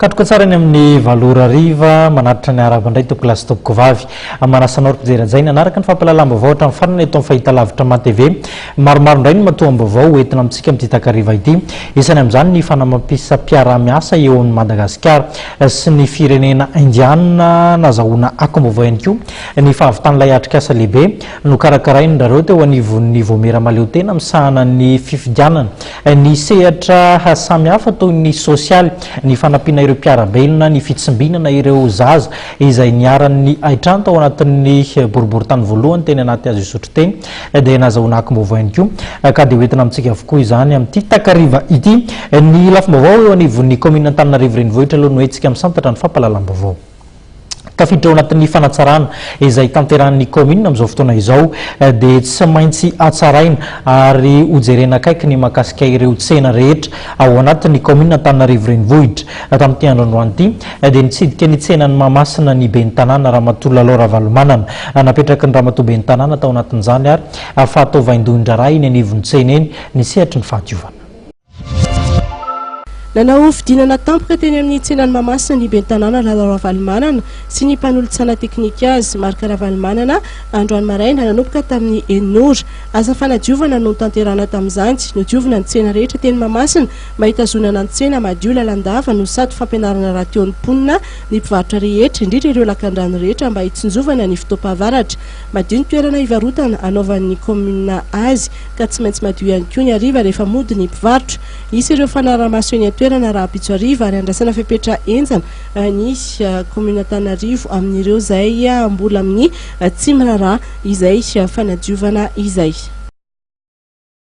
Katroka tsara ny amin'ny 8 ora hariva, manatitra ny arahaba indray tompoko lahy sy tompoko vavy. Manasa anao ry mpijery hajaina hanaraka ny fampahalalam-baovao hatramin'ny farany eto amin'ny fahitalavitra Ma TV. Maromaro indray ny matoam-baovao ho entina amintsika amin'ity takariva ity. Isany amin'izany ny fanamafisam-piaraha-miasa eo amin'i Madagasikara sy ny firenena Indiana. Nazahoana akom-baovao ihany koa ny fahavitan'ilay atrikasa lehibe nokarakarain-dRareo teo anivon'ny Vaomiera Mahaleotena misahana ny fifidianana. Ny sehatra samihafa toy ny sosialy, ny fanampiana ireo mpiara-belona, ny fitsimbinana ireo zaza izay niharan'ny haintrano tao anatin'ny boriborintany voalohany teny anaty hazo Isotry teny dia nazahoana akom-baovao ihany koa ka dia hoentina amintsika avokoa izany amin'ity takariva ity. Ny lafim-baovao eo anivon'ny kaominina Antananarivo Renivohitra aloha no hetsika misantatra ny fampahalalam-baovao. Tafiditra ao anatin'ny fanatsarana izay tanterahin'ny kaominina amin'izao fotoana izao dia tsy maintsy hatsaraina ary hojerena akaiky ny mahakasika ireo tsena rehetra ao anatin'ny kaominina Antananarivo Renivohitra. Tamin'ity andro androany ity dia nitsidika ny tsenan'i Mahamasina ny ben'ny tanàna Ramatoa Lalao Ravalomanana. Napetraky ny Ramatoa ben'ny tanàna tao anatin'izany ary fa atao vaindohan-draharaha eny anivon'ny tsena eny ny sehatry ny fahadiovana. Nanao fidinana tampoka teny amin'ny tsenan'i Mahamasina ny ben'ny tanàna Lalao Ravalomanana sy ny mpanolotsaina teknika azy, Marc Ravalomanana, androany maraina nanomboka tamin'ny enina ora. Asa fanadiovana no notanterahina tamin'izany. Nodiovina ny tsena rehetra teny Mahamasina mba hitazonana ny tsena madio lalandava no sady fampianarana rahateo ny mponina ny mpivarotra rehetra, indrindra ireo lakandrano rehetra mba hitsinjovana ny fotoam-pahavaratra. Madio ny toerana hivarotana hanaovan'ny kaominina azy. ka tsy maintsy madio ihany koa ny hariva rehefa mody ny mpivarotra. Hisy ireo fanaraha-maso eny an-toerana rahampitso hariva ary andrasana fepetra henjana ny kaominina Antananarivo amin'ireo izay mbola amin'ny tsy miraharaha izay fanadiovana izay.